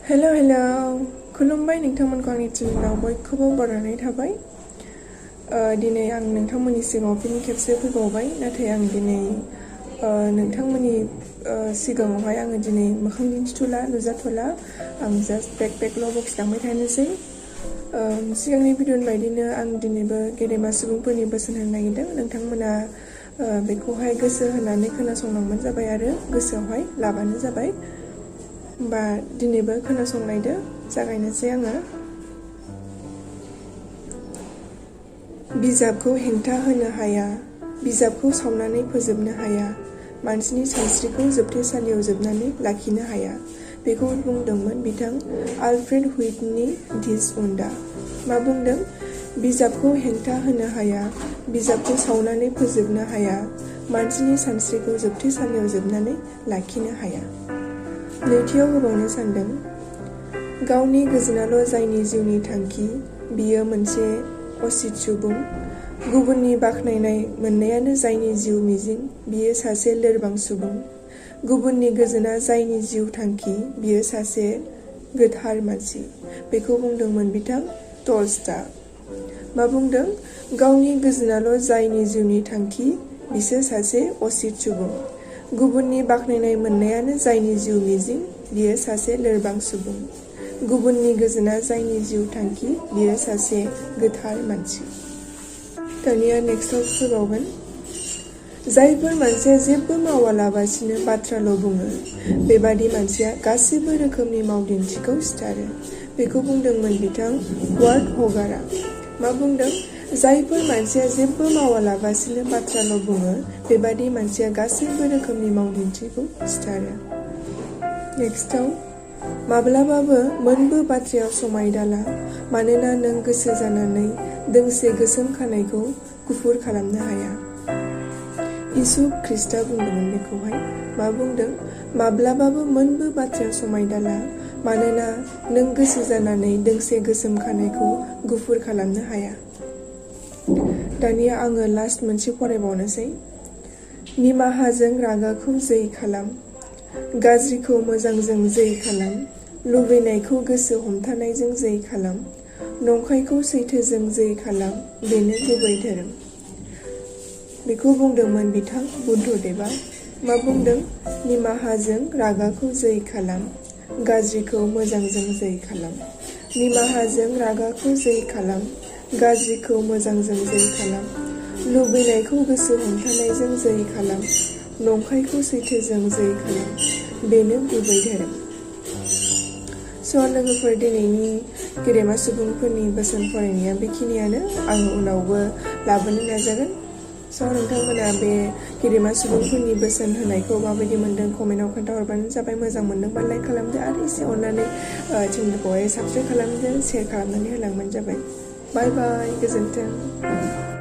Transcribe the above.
हेल' खुलुमबाय नोंथांमोनखौ आंनि चेनेलाव बयखौबो बरायनाय थाबाय। दिनै आं नोंथांमोननि सिगाङाव फिन खेबसे फैबावबाय, नाथाय आं दिनै नोंथांमोननि सिगाङावहाय आङो दिनै मोखां दिन्थिथ'ला नुजाथ'ला। आं जास्ट बेकल' बखिलांबाय थानोसै। सिगांनि भिडिअनि बायदिनो आं दिनैबो गेदेमा सुबुंफोरनि बोसोन होनो नागिरदों। नोंथांमोना बेखौहाय गोसो होनानै खोनासंलांबानो जाबाय आरो गोसोआवहाय लाबानो जाबाय। होमबा दिनैबो खोनासंनायदो, जागायनोसै आङो। बिजाबखौ हेंथा होनो हाया, बिजाबखौ सावनानै फोजोबनो हाया, मानसिनि सानस्रिखौ जोबथेसालियाव जोबनानै लाखिनो हाया। बेखौ बुंदोंमोन बिथां आलफ्रेड हुइटनी डिस उन्डा। मा बुंदों? बिजाबखौ हेंथा होनो हाया, बिजाबखौ सावनानै फोजोबनो हाया, मानसिनि सानस्रिखौ जोबथेसालियाव जोबनानै लाखिनो हाया। नैथियाव होबावनो सानदों, गावनि गोजोनाल' जायनि जिउनि थांखि, बियो मोनसे असित सुबुं। गुबुननि बाख्नायनाय मोननायानो जायनि जिउ मिजिं, बियो सासे लोरबां सुबुं। गुबुननि गोजोना जायनि जिउ थांखि, बियो सासे गोथार मानसि। बेखौ बुंदोंमोन बिथां टलस्टय। मा बुंदों? गावनि गोजोनाल' जायनि जिउनि थांखि, बिसोर सासे असित सुबुं। गुबुननि बाख्नायनाय मोननायानो जायनि जिउ मिजिं, बियो सासे लोरबां सुबुं। गुबुननि गोजोना जायनि जिउ थांखि, बियो सासे गोथार मानसि। दानिया नेक्स्टआव फैबावगोन। जायफोर मानसिया जेबो मावालाबासिनो बाथ्राल' बुङो, बेबादि मानसिया गासिबो रोखोमनि मावदिन्थिखौ सिथारो। बेखौ बुंदोंमोन बिथां वार्ड हगारआ। मा बुंदों? जायफोर मानसिया जेबो मावालाबासिनो बाथ्राल' बुङो, बेबादि मानसिया गासैबो रोखोमनि मावदिन्थिखौ सिथारो। नेक्स्टआव, माब्लाबाबो मोनबो बाथ्रायाव समाय दाला, मानोना नों गोसो जानानै दोंसे गोसोम खानायखौ गुफुर खालामनो हाया। इसु ख्रिस्टआ बुंदोंमोन बेखौहाय। मा बुंदों? माब्लाबाबो मोनबो बाथ्रायाव समाय दाला, मानोना नों गोसो जानानै दोंसे गोसोम खानायखौ गुफुर खालामनो हाया। दानिया आङो लास्ट मोनसे फरायबावनोसै। निमाहाजों रागाखौ जै खालाम, गाज्रिखौ मोजांजों जै खालाम, लुबैनायखौ गोसो हमथानायजों जै खालाम, नंखायखौ सैथोजों जै खालाम, बेनो गुबै धोरोम। बेखौ बुंदोंमोन बिथां बुद्धदेबआ। मा बुंदों? निमाहाजों रागाखौ जै खालाम, गाज्रिखौ मोजांजों जै खालाम, निमाहाजों रागाखौ जै खालाम, गाज्रिखौ मोजांजों जै खालाम, लुबैनायखौ गोसो हमथानायजों जै खालाम, नंखायखौ सैथोजों जै खालाम, बेनो गुबै धोरोम। लोगोफोर, दिनैनि गेदेमा सुबुंफोरनि बोसोन फरायनाया बेखिनियानो। आं उनावबो लाबोनो नाजागोन। नोंथांमोना बे गेदेमा सुबुंफोरनि बोसोन होनायखौ माबायदि मोनदों कमेन्टआव खोन्थाहरबानो जाबाय। मोजां मोनदोंबा लाइक खालामदो आरो एसे अननानै चेनेलखौहाय साबस्क्राइब खालामदो, शेयार खालामनानै होलांबानो जाबाय। बाय बाय, गोजोन्थों।